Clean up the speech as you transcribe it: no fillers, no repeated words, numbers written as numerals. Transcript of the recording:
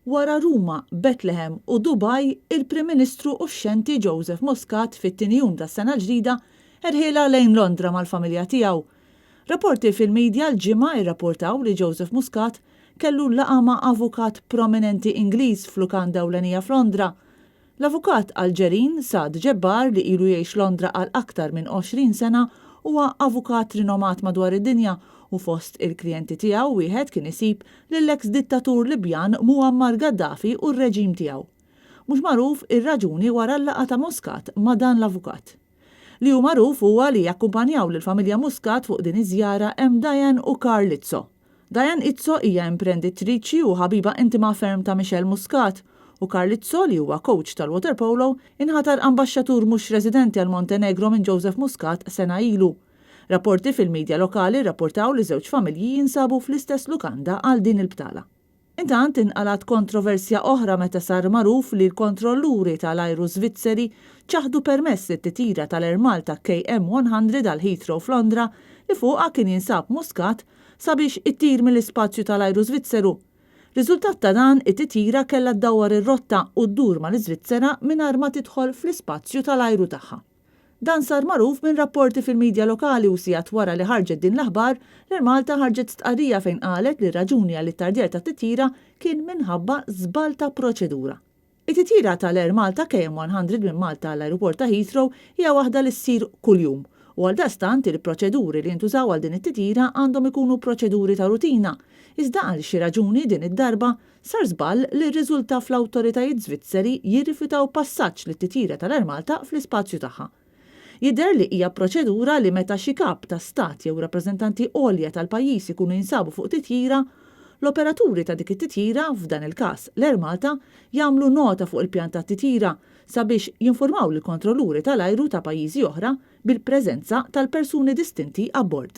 Wara Ruma, Betlehem u Dubai, il-Prim Ministru uxxenti Joseph Muscat fit-tieni jum tas-sena l-ġdida erħielha lejn Londra mal-familja tiegħu. Rapporti fil-media l-Ġimgħa irrapportaw li Joseph Muscat kellu laqgħa ma' avukat prominenti Ingliż f'lukanda ewlenija f'Londra. L-avukat Alġerin, Saad Djebbar, li ilu jgħix Londra għal aktar minn 20 sena, huwa avukat rinomat madwar id-dinja u fost il-klijenti tiegħu wieħed kien isib lill-eks dittatur Libjan Muammar Gaddafi u r-reġim tiegħu. Mhux magħruf ir-raġuni wara l-laqgħa ta' Muscat ma' dan l-avukat. Li hu magħruf huwa li jakkumpanjaw lill-familja Muscat fuq din iż-żjara hemm Diane u Karl Izzo. Diane Izzo hija imprenditriċi u ħabiba intima ferm ta' Michelle Muscat, u Karl Izzo, li huwa coach tal-waterpolo, inħatar ambaxxatur mhux residenti għal Montenegro minn Joseph Muscat sena ilu. Rapporti fil-media lokali rrapportaw li żewġ familji jinsabu fl-istess lukanda għal din il-btala. Intant inqalgħet kontroversja oħra meta sar magħruf li l-kontrolluri tal-ajru Svizzeri ċaħdu permess lit-titjira tal-Air Malta KM100 għal Heathrow f'Londra li fuqha kien jinsab Muscat sabiex ittir mill-ispazju tal-ajru Svizzeru. Riżultat ta' dan, it-titjira kellha ddawwar ir-rotta u ddur mal-Iżvizzera mingħajr ma tidħol fl-ispazju tal-ajru tagħha. Dan sar magħruf minn rapporti fil-midja lokali u sigħat wara li ħarġet din l-aħbar, l-Air Malta ħarġet stqarrija fejn qalet li r-raġuni għall-ittardjar tat-titjira kien minħabba żball ta' proċedura. It-titjira tal-Air Malta KM100 minn Malta għall-ajruport ta' Heathrow hija waħda li ssir kuljum u għaldaqstant il-proċeduri li jintużaw għal din it-titjira għandhom ikunu proċeduri ta' rutina, iżda għal xi raġuni din id-darba Sar żball li rriżulta fl-awtoritajiet Svizzeri jirrifjutaw passaġġ lit-titjira tal-Air Malta fl-ispazju tagħha. Jidher li hija proċedura li meta xi kap ta' stat jew rappreżentanti għolja tal-pajjiż ikunu jinsabu fuq titjira, l-operaturi ta' dik it-titjira, f'dan il-każ l-Air Malta, jagħmlu nota fuq il-pjan tat-titjira sabiex jinfurmaw lill-kontrolluri tal-ajru ta' pajjiżi oħra bil-preżenza tal-persuni distinti abbord.